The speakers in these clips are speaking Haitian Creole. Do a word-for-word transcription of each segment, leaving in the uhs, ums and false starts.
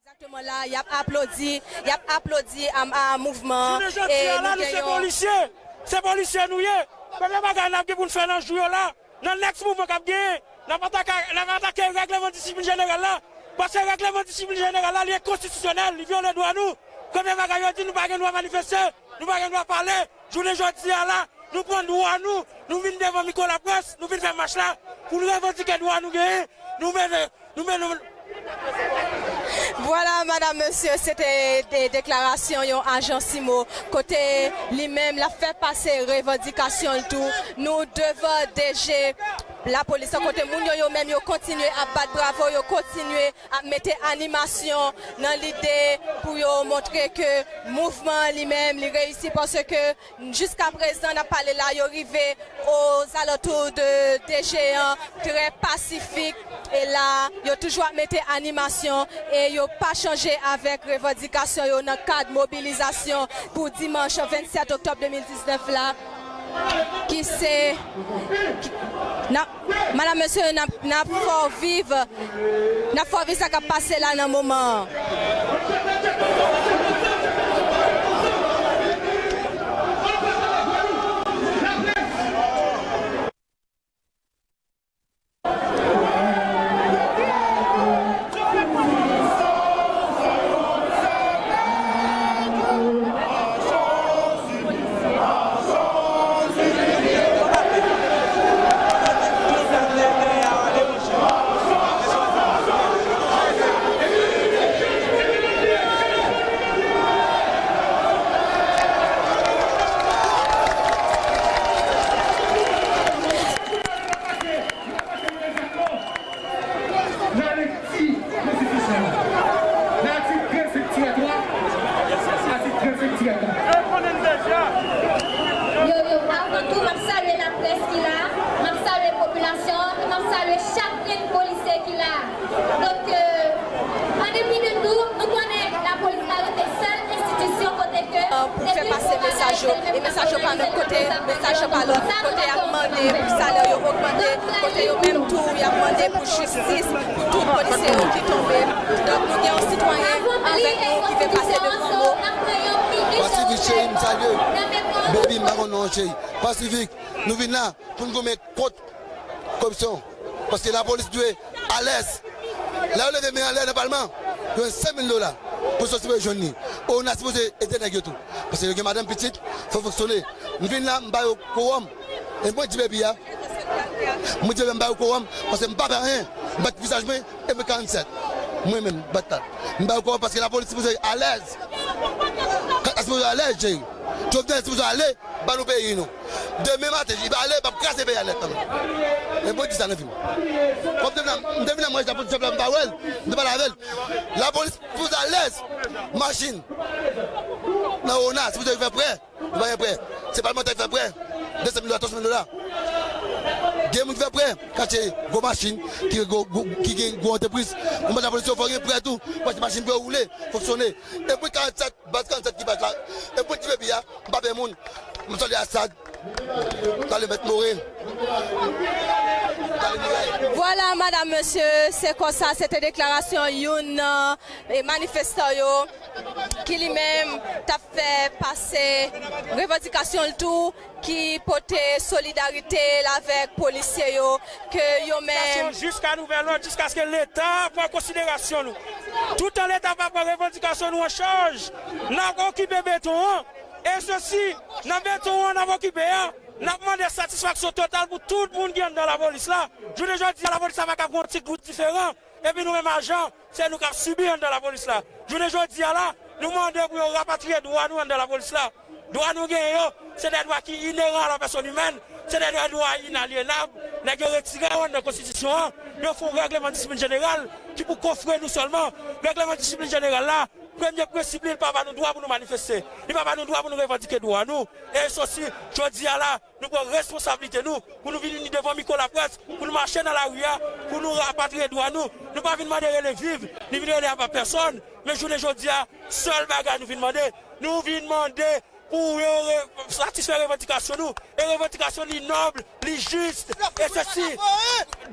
Egzakteman la, y ap aplodi, y ap aplodi a, a mouvman an. Jounen jodi a la, nou se polisye. Se polisye nou ye. Premye bagay n ap gen pou n fè nan jou yo la, nan nèks mouvman k ap genyen, n ap atake, n ap atake règleman disiplin jeneral la. Paske règleman disiplin jeneral la, li enkonstitisyonèl, li vyole dwa nou. Premye bagay yo di, nou pa gen dwa manifeste, nou pa gen dwa pale. Jounen jodi a la, nou pran dwa nou, nou vin devan mikwo laprès, nou vin fè mach la pou nou revandike dwa nou genyen. Nou mennen, nou mennen. Vwala, madam, mesye, se te de deklarasyon yon ajan simo, kote li menm l ap fè pase revandikasyon l tou. Nou devan D G lapolis, kote moun yo, yo menm, yo kontinye ap bat bravo, yo kontinye ap mete animasyon nan lide pou yo montre ke mouvman an li menm, li reyisi, paske jiska prezan, n ap pale la, yo rive ozalantou de, de Jeyan, trè pasifik, e la, yo toujou ap mete animasyon, e yo pa chanje avèk revandikasyon yo nan kad mobilizasyon pou dimanch vennsèt oktòb de mil diznèf la, ki se, ki, n ap Madam, mesye, n ap, n ap fè w viv, n ap fè w viv sa k ap pase la nan moman an. Nan lekti konstitisyon an. Nan atik trannsenk tirè twa, atik trannsenk tirè twa. Yo, yo, avan tou, m ap salye laprès ki la, m ap salye popilasyon an, e m ap salye chak grenn polisye ki la. Donk, euh, an depi de tou, nou konnen lapolis la rete sèl enstitisyon kote ke pou fè pase mesaj yo. E mesaj yo pa lòt kote, mesaj yo pa lòt kote, y ap mande pou salè yo ogmante, kote yo menm tou, y ap mande pou jistis pou tout polisye yo ki tonbe. Donk, nou gen yon sitwayen avèk nou ki vle pase devan nou. Pasifik cheri, m salye w. Baby, m pa konn non w cheri. Pasifik, nou vin la pou n goumen kont koripsyon. Paske lapolis dwe alèz. Lè yo leve men anlè nan palman, yo jwenn senk mil dola pou sòti pou yo jwenn li. ONA sipoze ede nèg yo tou. Paske yo gen madanm, pitit, fò fonksyone. M vin la, m ba yo kowòm. E mwen di Baby a, mwen di Baby a, m ba yo kowòm, paske m pa fè anyen. M bat vizaj mwen, e mwen karannsèt. Mwen menm, m bat la. M ba yo kowòm paske lapolis sipoze alèz. Kat la sipoze alèz, cheri. Jovenel sipoze ale, ban nou peyi nou. Demen maten, li pa ale, m ap kraze peyi a nèt, non. E mwen di sa nan fim. Kòm m te vin la, m te vin la, mwen, lapolis, m pa wè l, m te pale avè l. Lapolis sipoze alèz. Machin. Nan ONA, sipoze fè prè. Yo pa gen prè. Se palmantè ki fè prè. De san mil dola, twa san mil dola. Gen moun ki fè prè, k achte gwo machin, ki gwo, gwo, ki gen gwo antrepriz. Mwen panse lapolis yo fò gen prè tou. Paske machin pou yo woule, fonksyone. E mwen karannsèt, baz karannsèt ki bat la. E mwen ki Baby a, m pa pè moun. M salye Asad. Salye Mèt More. Salye Miray. Vwala, madam, mesye, se konsa, se te deklarasyon youn nan, e, manifestan yo ki li menm t ap fè pase revandikasyon l tou, ki pote solidarite l avèk polisye yo, ke yo menm jiska nouvèl òd, jiskaske Leta pran konsiderasyon nou. Toutan Leta pa pran revandikasyon nou an chaj, n ap okipe beton an. E sesi, nan beton an n ap okipe a, n ap mande satisfaksyon total pou tout moun ki anndan lapolis la. Jounen jodi a, lapolis la pa ka pran yon ti gout diferan. Epi nou menm ajan, se nou k ap sibi anndan lapolis la. Jounen jodi a la, nou mande pou yo rapatriye dwa nou anndan lapolis la. Dwa nou genyen yo, se de dwa ki ineran a la pèsòn imèn, se de dwa, dwa inalyenab. Nèg yo retire yo anndan konstitisyon an, yo fè yon règleman disiplin jeneral ki pou kofre nou sèlman. Règleman disiplin jeneral la, premye prensip li, li pa ba nou dwa pou nou manifeste. Li pa ba nou dwa pou nou revandike dwa nou. E sesi, jodi a la, nou pran responsablite nou pou nou vini devan mikwo laprès, pou nou mache nan lari a, pou nou rapatriye dwa nou. Nou pa vin mande rele viv, ni vin rele apa pèsòn, men jounen jodi a, sèl bagay nou vin mande, nou vin mande pou yo re- satisfè revandikasyon nou. E revandikasyon li nòb, li jis, e sesi,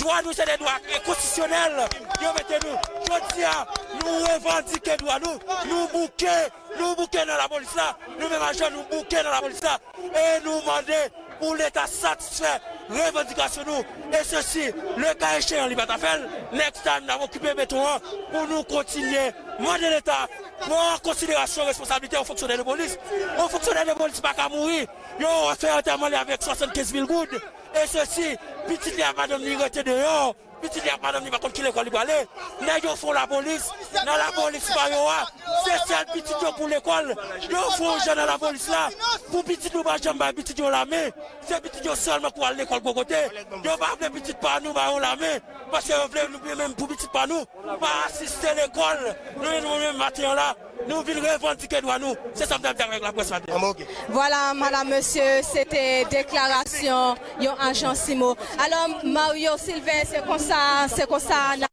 dwa nou se de dwa konstitisyonèl yo mete nou. Jodi a, nou revandike dwa nou, nou bouke, nou bouke nan lapolis la, nou menm ajan nou bouke nan lapolis la, e nou mande pou Leta satisfè revandikasyon nou, e sesi, le ka echeyan li pa ta fè l, next time n ap okipe beton an pou nou kontinye mande Leta pran an konsiderasyon responsablite yon fonksyonè de polis. Yon fonksyonè de polis pa ka mouri, yo fè antèman li avèk swasannkenz mil goud, e sesi, pitit li ak madanm li rete deyò, pitit li ak madanm li pa konn ki lekòl li prale, nèg yo fè yon lapolis, nan lapolis pa yo a, se sèl pitit yo pou lekòl, yo fè yon jan nan lapolis la, pou pitit nou pa janm bay pitit yo lame, se pitit yo sèlman pou al lekòl gwo kote, yo pa vle pitit pa nou ba yo lame, paske yo vle nou menm pou pitit pa nou, pa asiste lekòl, nou menm maten an la, nou vin revandike dwa nou, se sa m t ap di avèk laprès maten an. Vwala, madam, mesye, se te deklarasyon yon ajan simo. Alò, Mario Sylvain, se konsa, se konsa n ap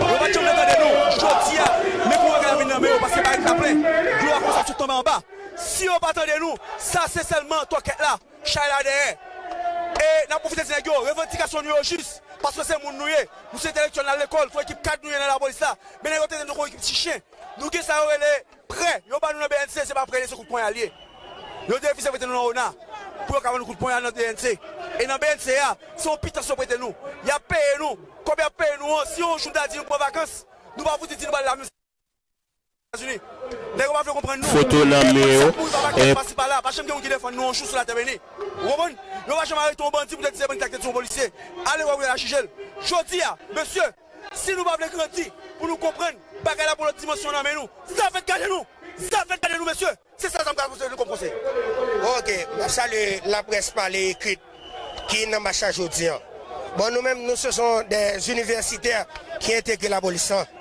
Yo pa t janm vle tande nou. Jodi a, men pou yo ka vin nan men yo, paske bagay la plen. Dlo a konsa sot tonbe anba. Si yo pa tande nou, sa se sèlman twòkèt la, chay la dèyè. E n ap pwofite di nèg yo, revandikasyon nou yo jis, paske se moun nou ye. Nou se entèlektyèl, n al lekòl, se yon ekip kad nou ye nan lapolis la. Men nèg yo trete nou kon ekip ti chen. Nou gen sa yo rele prè, yo ba nou nan B N C, se pa prè, se kout ponya l ye. Yo te refize prete nou nan ona pou yo ka ban nou kout ponya nan B N C. E nan B N C a, se yon pitans yo prete nou. Y ap peye nou. Kòb y ap peye nou an, si yon jou n ta di nou pran vakans, nou pa fouti di nou pral la menm Etazini. Nèg yo pa vle konprann nou. Foto nan men yo. Chak moun pa pakèt pasi pa la, pa janm gen moun ki defann nou yon jou sou latè beni. Ou konprann? Yo pa janm arete yon bandi pou te di se bandi sa ki te tiye yon polisye. Ale wè, wè, a jije l. Jodi a, mesye, si nou pa vle grandi, pou nou konprann bagay la pran lòt dimansyon nan men nou. Zafè gade nou! Zafè gade nou, mesye! Se sa sa m ka poze nou kòm konsèy. Ok, m ap salye laprès pale ekrit ki nan mach la jodi a. Bon, nou menm, nou se son dè inivèsitè ki entegre lapolis lan.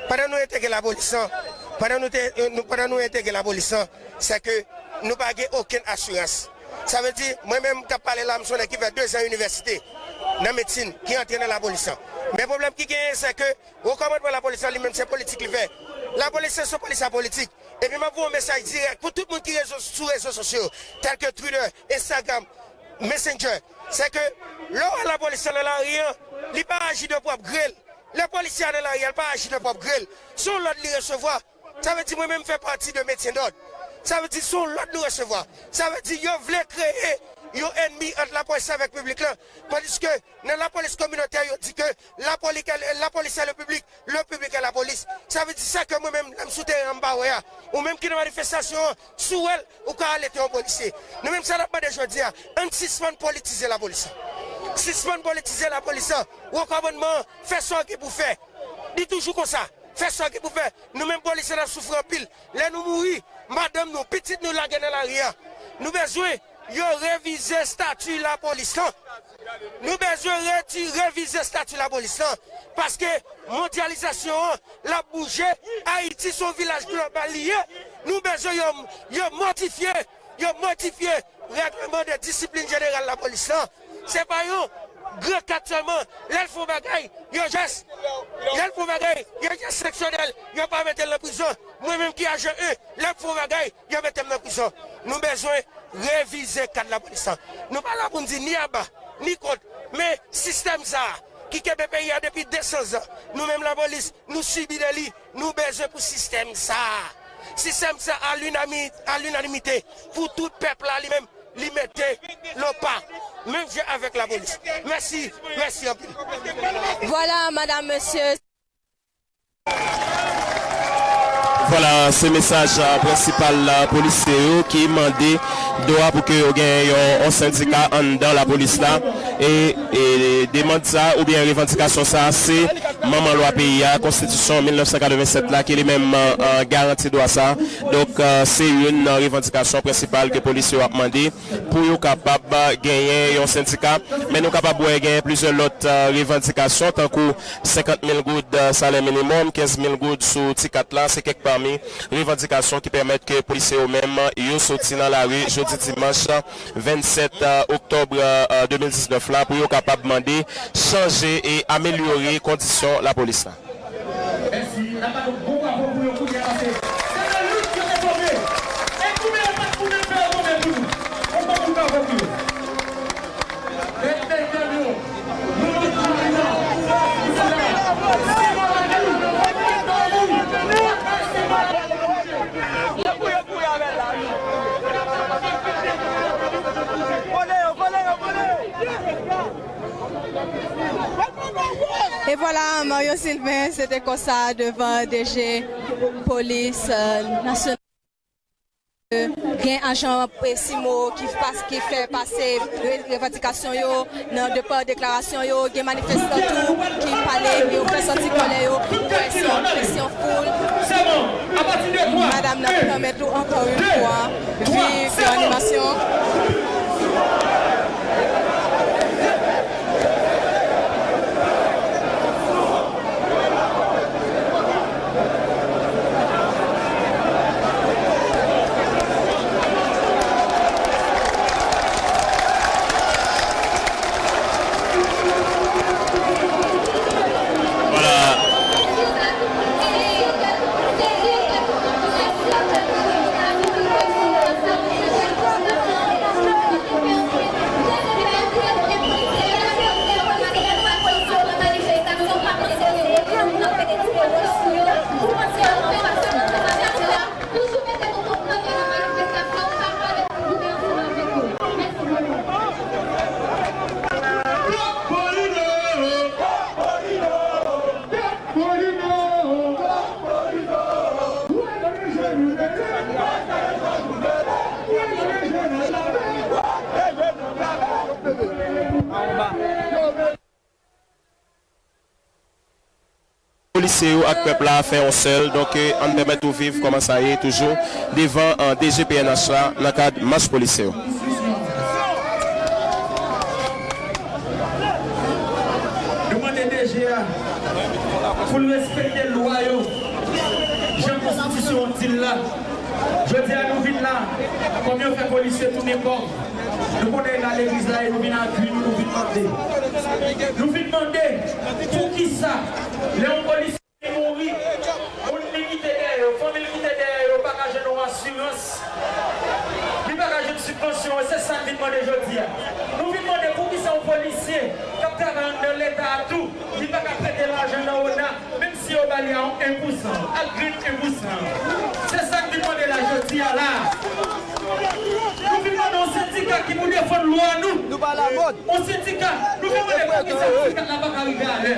Pandan nou entegre lapolis lan, pandan nou te, nou, pandan nou entegre lapolis lan, se ke nou pa gen okenn asirans. Sa vle di, mwen menm k ap pale la, m se yon nèg ki fè dezan inivèsite nan medsin, ki antre nan lapolis lan. Men pwoblèm ki genyen, se ke wo kòmandman lapolis lan, li menm, se politik li fè. Lapolis lan, se yon polis apolitik. Epi m ap voye yon mesaj dirèk pou tout moun ki rezo, sou rezo sosyo, tèl ke Twitter, Instagram, Messenger. Se ke lè w wè lapolis lan nan lari an, li pa aji de pwòp gre l. Lè polisye a nan lari a, li pa aji de pwòp gre l. Se yon lòd li resevwa. Sa vle di mwen menm m fè pati de metye dòd. Sa vle di se yon lòd nou resevwa. Sa vle di yo vle kreye yon ènmi ant lapolis avèk piblik lan. Tandiske nan lapolis kominotè, yo di ke lapolis, lapolis se le piblik, le piblik se lapolis. Sa vle di sa ke mwen menm, lè m sou teren an, m pa wè a. Ou menm ki nan manifestasyon an, si w wè l, ou ka alète yon polisye. Nou menm sa n ap mande jodi a, ann sispann politize lapolis lan. Sispann politize lapolis lan. Wo kòmandman an, fè sa w gen pou fè. Li toujou konsa. Fè sa w gen pou fè. Nou menm polisye n ap soufri anpil. Lè nou mouri, madanm nou, pitit nou lage nan lari a. Nou bezwen yo revize estati lapolis lan. Nou bezwen reti-, revize estati lapolis lan. Paske mondyalizasyon an, l ap bouje. Ayiti se yon vilaj global li ye. Nou bezwen yo, yo modifye, yo modifye règleman de disiplin jeneral lapolis lan. Se pa yon gran kat sèlman. Lè l fè yon bagay, yo jès. Lè l fè yon bagay, yo jès sanksyone l. Yo pa mete l nan prizon. Mwen menm ki ajan en, lè m fè yon bagay, yo mete m nan prizon. Nou bezwen revize kad lapolis lan. Nou pa la pou n di ni aba, ni kont. Men sistèm sa a, ki kenbe peyi a depi de san zan, nou menm lapolis, nou sibi de li. Nou bezwen pou sistèm sa a. Sistèm sa a, a linami-, a linanimite, pou tout pèp la li menm, li mete lo pa, menm jan avèk lapolis. Mèsi, mèsi anpil. Vwala, madam, mesye. Vwala, se mesaj, a, prensipal, a, polisye yo ki mande dwa pou ke yo gen yon, yon sendika anndan lapolis la. E, e demann sa oubyen revandikasyon sa, se manman lwa peyi a, konstitisyon mil nèf san katrevennsèt la, ki li menm, euh, garanti dwa sa. Donk, euh, se youn nan revandikasyon prensipal ke polisye yo ap mande pou yo kapab, euh, genyen yon sendika. Men nou kapab wè genyen plizyè lòt, euh, revandikasyon, tankou senkant mil goud, euh, salè minimòm, kenz mil goud sou ti kat la, se kèk pami revandikasyon ki pèmèt ke polisye yo menm yo soti nan lari jodi dimanch vennsèt oktòb, euh, de mil diznèf la pou yo kapab mande chanje e amelyore kondisyon lapolis la. Mèsi. N ap ba nou bon bravo pou yo kounye a, paske se nan lit yo te tonbe. E goumen yo pa t goumen, fè yo tonbe pou nou. On bon kout bravo pou yo. Mèt medam yo, nou tout nou la. Se la. Se la. E vwala, Mario Sylvain, se te konsa devan D G Polis, euh, Nasyonal. Gen ajan, e, Simo ki pas-, ki fè pase re-, revandikasyon yo nan depa deklarasyon yo. Gen manifestan tou ki pale, yo fè sòti kòlè yo. Ou wè se yon, se yon foul. Madanm nan pèmèt ou ankò yon fwa viv yon animasyon. Vwala. Polisye yo ak pèp la fè yon sèl, donk, eh, ann pèmèt ou viv kòman sa ye toujou devan, eh, D G P N H la nan kad mach polisye yo. Nou mande D G a pou l respekte lwa yo, jan konstitisyon an di l la. Jodi a nou vin la, kòm yo fè polisye tounen kòb. Nou konnen la legliz la e nou vin ak gri nou, nou vin mande. Nou vin mande poukisa lè yon polisye mouri, moun li kite dèyè yo, fanmi l kite dèyè yo, pa ka jwenn yon asirans. Li pa ka jwenn sibvansyon, e se sa n vin mande jodi a. Nou vin mande poukisa yon polisye k ap travay anndan Leta a tou, li pa ka prete lajan nan ona, menm si yo ba li a yon en pou san, ak grenn en pou san. Se sa n vin mande la jodi a la. Nou vin mande yon sendika ki pou defann lwa nou. Nou pa lamòd. Yon sendika, nou vin mande poukisa sendika la pa ka rive alè.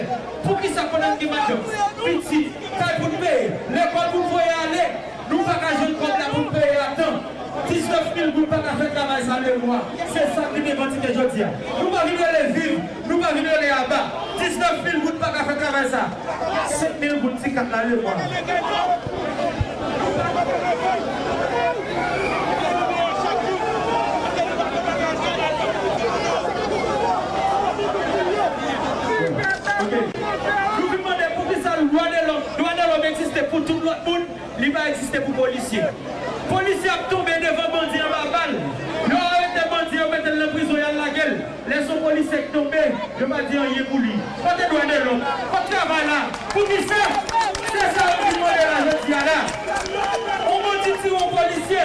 Poukisa pandan n gen madanm, pitit, kay pou n peye, lekòl pou n voye ale, nou pa ka jwenn kòb la pou n peye a tan? Diznèf mil goud pa ka fè travay sa de mwa. Se sa n vin revandike jodi a. Nou pa vin rele viv, nou pa vin rele aba. Diznèf mil goud pa ka fè travay sa. Senk mil goud ti kat la de mwa. Ok. Nou vin mande poukisa lwa de lòm, dwa de lòm egziste pou tout lòt moun, li pa egziste pou polisye. Polisye ap tonbe devan bandi anba bal. Yo arete bandi, yo mete l nan prizon, y al lage l. Lè s on polisye k tonbe, yo pa di anyen pou li. Kote dwa de lòm? Kot travay la? Poukisa? Se sa yo vin mande la jodi a la. On bandi tire on polisye,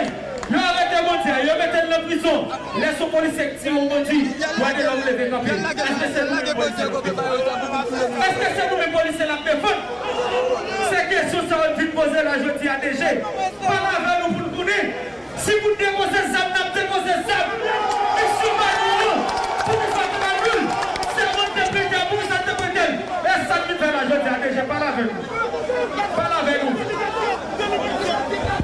yo arete bandi a, yo mete l nan prizon. Lè s on polisye k tire on bandi, dwa de lòm leve kanpe. Èske se nou menm polisye l ap defann? Èske se nou menm polisye l ap defann? Se kesyon sa yo vin poze la jodi a, D G. Pale avè nou pou n konnen. Si pou n depoze zam, n ap depoze zam. Misyon pa nou an. Poukisa n pa nou l? Sèman n te prete a, poukisa n te prete l? E sa n vin fè la jodi a, D G, pale avè nou. Pale avè nou.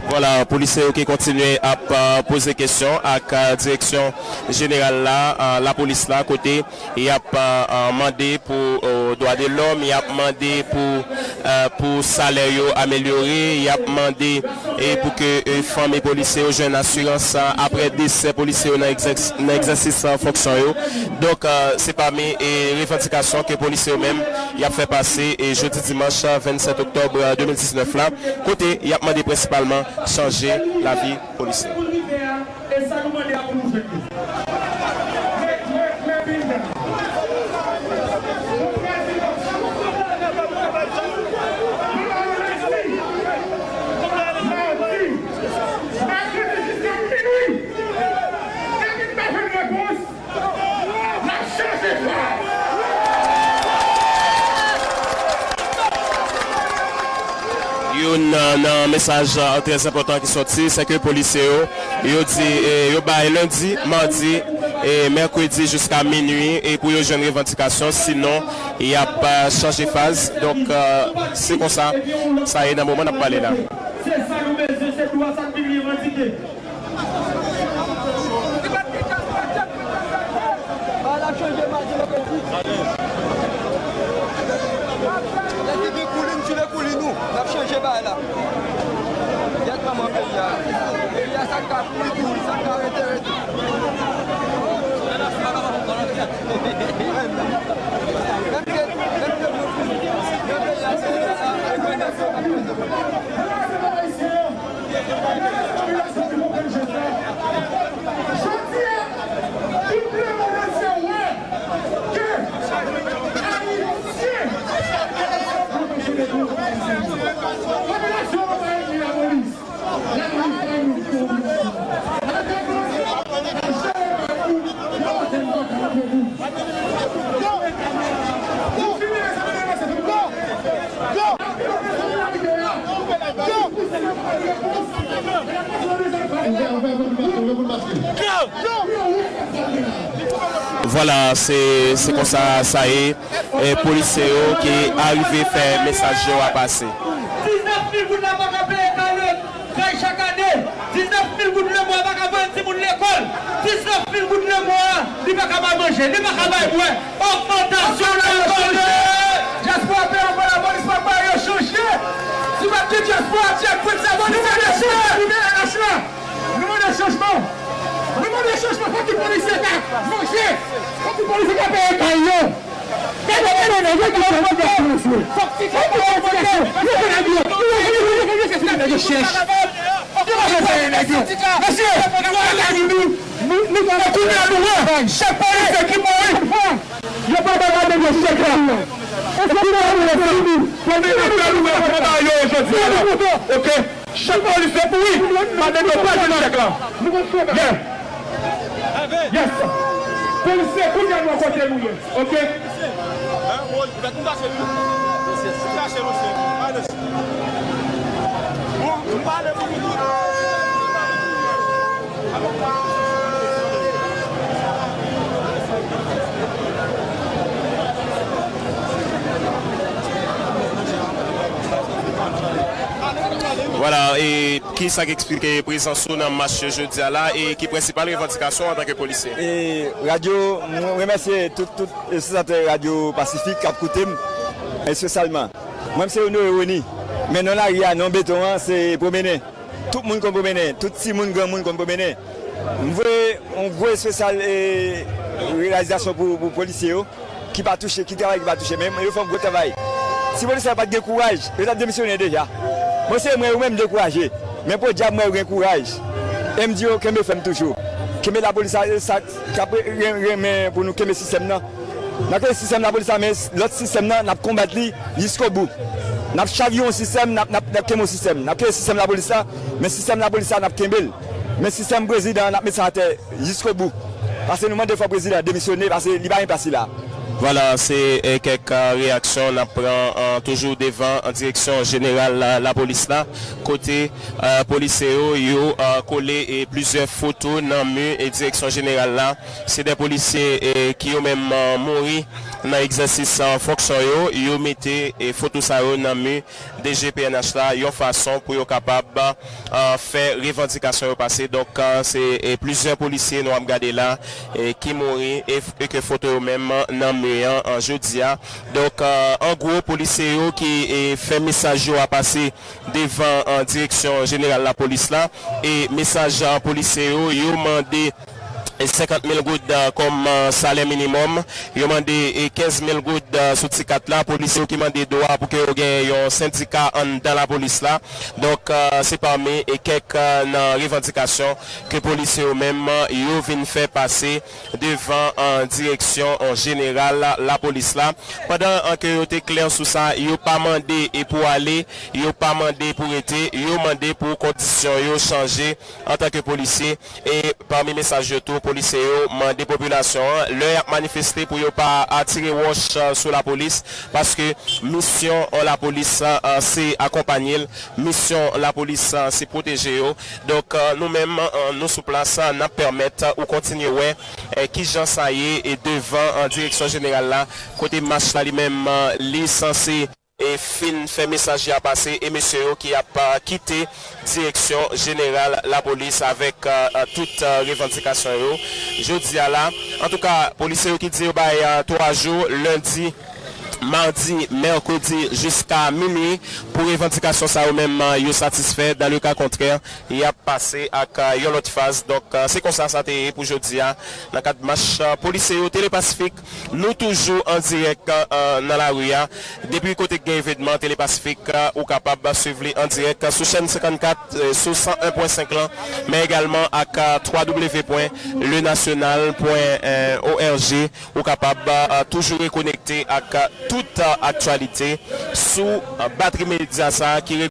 Vwala, polisye yo ki kontinye ap, euh, poze kesyon ak, euh, direksyon jeneral la, euh, lapolis la, kote y ap, euh, euh, mande pou, euh, dwa de lòm, y ap mande pou, eh, pou salè yo amelyore, y ap mande, eh, pou ke, eh, fanmi polisye yo jwenn asirans, ah, apre desè polisye yo nan egzès-, nan egzèsis, ah, fonksyon yo. Donk, eh, se pami, eh, revandikasyon ke polisye yo menm y ap fè pase, eh, jodi dimanch, ah, vennsèt oktòb, ah, de mil diznèf la, kote y ap mande prensipalman chanje lavi polisye. E sa nou mande a pou nou jwenn li. Mè, mè, mè Vilda. Pou prezidan. Pou prezidan. Madi. Mèkredi jiska minwi. Depi n pa jwenn repons, n ap chanje faz. Youn nan, nan mesaj, eh, trè enpòtan ki sòti, se ke polisye yo, yo di, eh, yo bay lendi, madi, e mèkredi jiska minwi, e pou yo jwenn revandikasyon, sinon, y ap, eh, chanje faz. Donk, eh, se konsa sa ye nan moman n ap pale la. Se sa nou bezwen, se dwa sa n vin revandike. Lè te gen koulin, si le koulin ou, n ap chanje bagay la. Gèt kòman peyi a, peyi a sa k ka kouri, kouri, sa k ka rete, rete. Menm ke, menm ke nou kouri, nan peyi a, se sa, e mwen, nan sa, Jodi a, tout lemonn antye wè ke Ayisyen, popilasyon an pa enmi lapolis. Lapolis pa enmi popilasyon. Lapolis pa enmi lapolis. Vwala, se, se konsa sa ye. E polisye yo ki arive fè mesaj yo a pase. Diznèf mil goud la pa ka peye kay yo. Kay chak ane, diznèf mil goud lemwa pa ka voye timoun lekòl, diznèf mil goud lemwa, li pa ka bay manje, li pa ka bay bwè. Ogmantasyon nan lekòl. Dyaspora peye anba lapolis pa bay yo chanje. Si pa t gen dyaspora, tchèk pwent sa polis a dyaspora. Nou mande chanjman. Nou mande chanjman. Fòk tout polisye ka manje. Fòk tout polisye ka peye kay yo. Gade, gade nèg yo ki fè yon ti gason mesye. Fòk ti gason mesye. Yo fè nèg yo. Yo fè nèg yo. Yo fè nèg yo chèch. Yo pa fè nèg yo. Mesye, nou pa ka nou, nou, nou pa kounye a nou wè. Chak polisye ki mouri. Yo pa bay ladan yo chèk la. Kounye a nou wè, kounye a nou wè, nou pa bay yo jodi a la. Ok. Chak polisye pou wi, madanm yo pa jwenn chèk la. Yeah. Yes. Polisye, kounye a nou kote nou ye. Ok. Vwala, e ki sa k eksplike prezans ou nan mach yo jodi a la, e ki prensipal revandikasyon antanke polisye? E, radyo, mwen remèsye tout, tout, e, espesyatè Radyo Pasifik k ap koute m, espesyalman. Mwen, m se Honoré Rony, men non lari a, non beton an, se Pwomennen. Tout moun konn Pwomennen, tout timoun, granmoun konn Pwomennen. M voye yon gwo espesyal, e, reyalizasyon pou, pou polisye yo ki pa touche, ki travay, ki pa touche, men yo fè yon gwo travay. Si polisye yo pa t gen kouraj, yo t ap demisyonnen deja. Bon, se mwen, yo menm dekouraje. Men podyab, mwen, yo gen kouraj. E m di yo, kenbe fèm toujou. Kenbe lapolis la, e sa k ap ren-, renmen pou nou kenbe sistèm nan. N ap kenbe sistèm lapolis la, men lòt sistèm nan, n ap konbat li jiskobou. N ap chavire yon sistèm, n ap, n ap, n ap kenbe yon sistèm. N ap kenbe sistèm lapolis la, men sistèm lapolis la, n ap kenbe l. Men sistèm prezidan an, n ap met sa atè jiskobou. Paske nou mande fò prezidan demisyone, paske li pa gen plas li la. Vwala, se, eh, kèk, eh, reyaksyon n ap pran, eh, toujou devan, an direksyon jeneral la, lapolis la, kote, eh, polisye yo, yo, eh, kole, eh, plizyè foto nan mi, eh, direksyon jeneral la. Se de polisye, eh, ki yo menm, eh, mouri nan egzèsis, eh, fonksyon yo, yo mete, eh, foto sa yo nan mi D G P N H la, yon fason pou yo kapab, eh, fè revandikasyon yo pase. Donk, eh, se, eh, plizyè polisye nou ap gade la, eh, ki mouri e, e ke foto yo menm nan Meriyen an jodi a. Donk, an gwo, polisye yo ki fè mesaj yo a pase devan direksyon jeneral lapolis la. E mesaj polisye yo, yo mande senkant mil goud kòm salè minimòm. Yo mande kenz mil goud sou ti kat la. Polisye yo ki mande dwa pou ke yo gen yon sendika anndan lapolis la. Donk, se pami kèk nan revandikasyon ke polisye yo menm yo vin fè pase devan direksyon jeneral lapolis la. Pandan ke yo te klè sou sa, yo pa mande pou ale, yo pa mande pou rete, yo mande pou kondisyon yo chanje antanke polisye. E pami mesaj yo tou, polisye yo mande popilasyon an, lè y ap manifeste, pou yo pa atire wòch sou lapolis, paske misyon lapolis se akonpanye l, misyon lapolis se pwoteje yo. Donk, nou menm, nou sou plas, n ap pèmèt ou kontinye wè kijan sa ye devan direksyon jeneral la, kote mach la li menm li sanse fin fè mesaj li a pase, e mesye yo ki ap kite direksyon jeneral lapolis avèk tout revandikasyon yo jodi a la. Antouka, polisye yo ki di yo bay twa jou, lendi, madi, mèkredi, jiska minwi, pou revandikasyon sa yo menm yo satisfè. Dan le ka kontrè, y ap pase ak yon lòt faz. Donk, se konsa sa te ye pou jodi a nan kad mach polisye yo. Tele Pasifik, nou toujou an dirèk nan lari a. Depi kote k gen evènman Tele Pasifik, ou kapab swiv li an dirèk sou chèn senkannkat, sou san en pwen senk lan, men egalman ak twa w w w pwen le nasyonal pwen org. Ou kapab toujou rekonekte ak tout aktyalite sou batri medya sa a ki